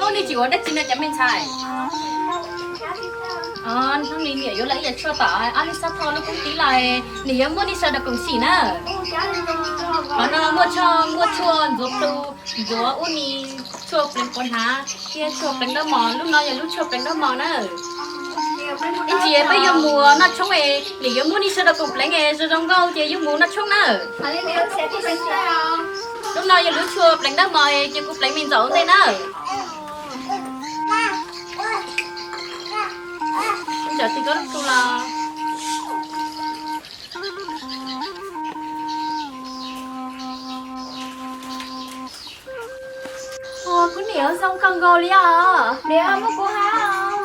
Ub, nej tsis ua dab tsi no cov me ntxhais? Hnub no niam yuav lawv ib yam tshuaj tom Ab Lis Xab Thoj lub koob tiv los, niam yuav muab nej sawv daws koom sim na. Qhov no muaj tshuaj, muaj tshuaj ntxuav plhu, ntxuav ub ni, tshuaj pleev quav hnav thiab tshuaj pleev nraub mos. Lub no yog lub tshuaj pleev nraub mos na. Ib ntsis peb yuav mus noj tshoob es niam yuav muab nej sawv daws koom pleev es zoo zoo nkauj ces yuav mus noj tshoob na. Lub no yog lub tshuaj pleev nraub mos es cia kuv pleev me ntxaum ua ntej na. Ntawm tig koj lub plhu los. Kuv niam zoo kawg nkaus li os. Niam, muab kuv hab.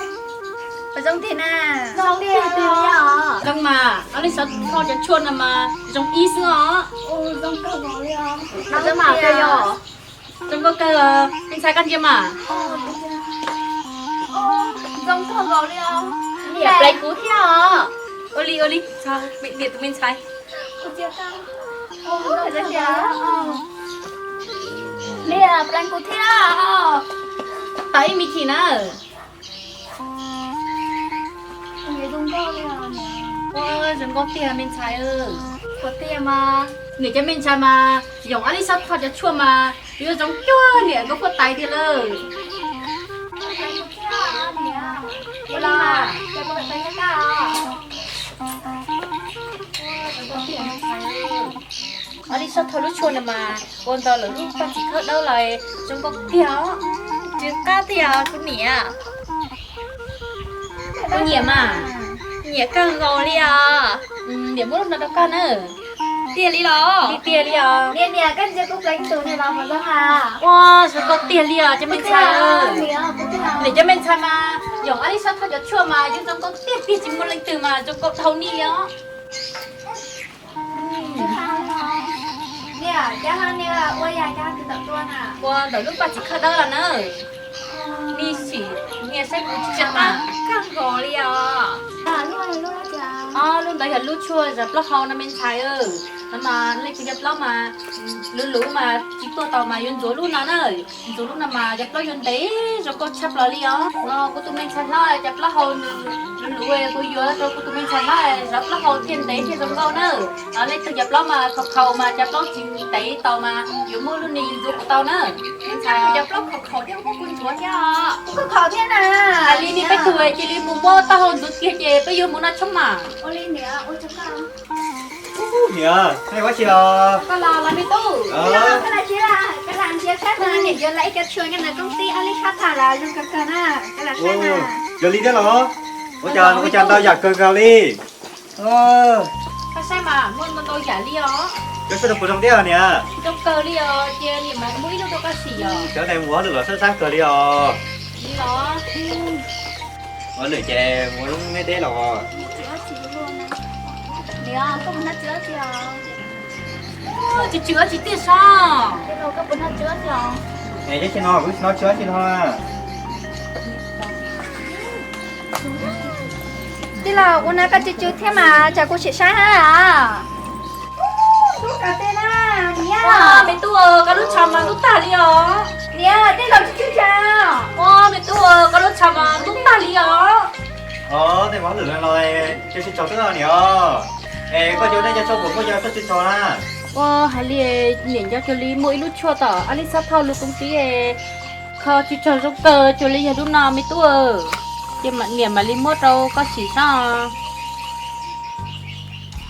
Zoo tiag na. Zoo tiag tiag li os. Zoo mas, Ab Lis Xab Thoj cov tshuaj no mas zoo ib xwb os. Zoo kawg nkaus li os. Zoo mas tiag yog. Zoo nkauj kawg, me ntxhais koj ntsia mas. Zoo kawg nkaus li os. Niam pleev kuv thiab os. Ua li ua li, niam tus me ntxhais. Niam pleev kuv thiab os. Tos ib me chim na. Zoo nkauj tiag me ntxhais. Niam cov me ntxhais mas yoom Ab Lis Xab Thoj cov tshuaj mas yuav zoo cuag niam nkauj huab tais tiag lawm. Ab Lis Xab Thoj lub tshuaj no mas ua ntau lawm lub paj txiv khawb dawb los zoo nkauj tiag os. Tsw qab tiag kuv niam. Kuv nyiam mas, nyiam kawg nkaus li os. Niam muab lub no rau koj na. Tiag li los? Tiag tiag li os. Niam, niam koj ntsia kuv pleev tus niam los mus zoo a. Ua, zoo nkauj tiag li os cov me ntxhais. Niam cov me ntxhais mas yoom Ab Lis Xab Thoj cov tshuaj mas yuav zoo nkauj tiag tiag tsis muaj leej twg mas zoo nkauj dhau niam li os. Ua ntawm lub paj txiv khawb dawb los na. Nej sim nias saib kuv tsev mas kawg nkaus li os. Lub ntawd yog lub tshuaj zov plaub hau no me ntxhais. No mas leej twg cov plaub mas luv luv mas tsis tuaj tau mas yuav ntxuav lub no na. Ntxuav lub no mas cov plaub yuav ntev zoo nkauj tshaj plaws li os. No kuv tus me ntxhais hlob cov plaub hau nws luv luv, kuv yuav rau kuv tus me ntxhais hlob zov plaub hau thiaj ntev thiaj zoo nkauj na. Leej twg cov plaub mas khaus khaus mas cov plaub tsis ntev tau mas yuav muab lub no ntxuav kuv tau na. Me ntxhais, cov plaub khaus khaus thiab muab kuv ntxuav thiab. Kuv khaus khaus thiab na. Hais li nej peb tug cia li mus muab taub hau ntxuav kiag ces peb yuav mus noj tshoob mas. Ua li niam, ua tsaug koj. Niam, nej ua dab tsi los? Koj los los me tub. Koj los tsev, koj los ntsia saib mas niam yuav lawv ib co tshuaj nyob ntawm koob tij Ab Lis Xab Thoj los zoo kawg kawg na. Koj los saib mas. Yog li thiab los? Ua cas, ua cas ntau yam kawg nkaus li. Koj saib mas muaj ntau ntau yam li os. Koj saib rau puas zoo thiab niam? Zoo kawg li os, cia niam mas muab ib lub rau koj sim os. Cov neeg mus hauj lwm los saib sab kawg li os. Li los? Ua lwm ces mus lub neb deb los. Niam, koj puas noj tsw dab tsi os? Tsw tsw dab tsi tiag sab? Es tab sis no kuv tsis noj tsw dab tsi no. Tij laug, ua no koj tsw tsw thiab mas tsam kuv sim saib hab. Ua, me tub, koj lub tsho mas ntub tag li os. Niam, tij laug tsw tsw tsam. Ua, me tub, koj lub tsho mas ntub tag li os. Os, nej mus hauj lwm los, cia tsw tsho xwb niam. Es koj cov, nej cov tshuaj puas muaj cov tshuaj tsw tsho na? Ua, hais li niam nco cuag li muaj ib lub tshuaj tom Ab Lis Xab Thoj lub koob tij, kho tsw tsho zoo kawg cuag li yog lub no me tub. Ces niam mam li muab rau koj sim saib.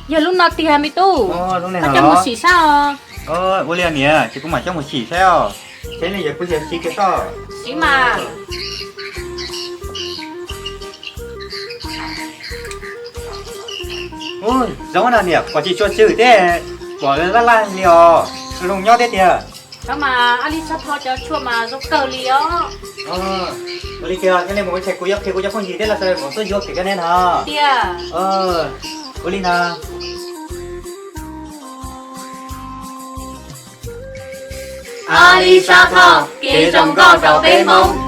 Yog lub no tiag me tub. Koj coj mus sim saib os. Ua li niam, ces kuv mam coj mus sim saib os. Seb nej yuav pw yog siv kiag tso. Siv mas. Ub, zoo na niam, pom tsis tshua tsw thiab, pom laj laj li os, zoo nyob thiab tiag. Thaum mas Ab Lis Xab Thoj cov tshuaj mas zoo kawg li os. Ua li tiag, nej mus ua tshais kuv yuav qhia kuv cov phooj ywg thiab los sawv daws mus tuaj yuav kev kaj neb no. Tiag. Ua li no. Ab Lis Xab Thoj, kev zoo nkauj rau peb Hmoob.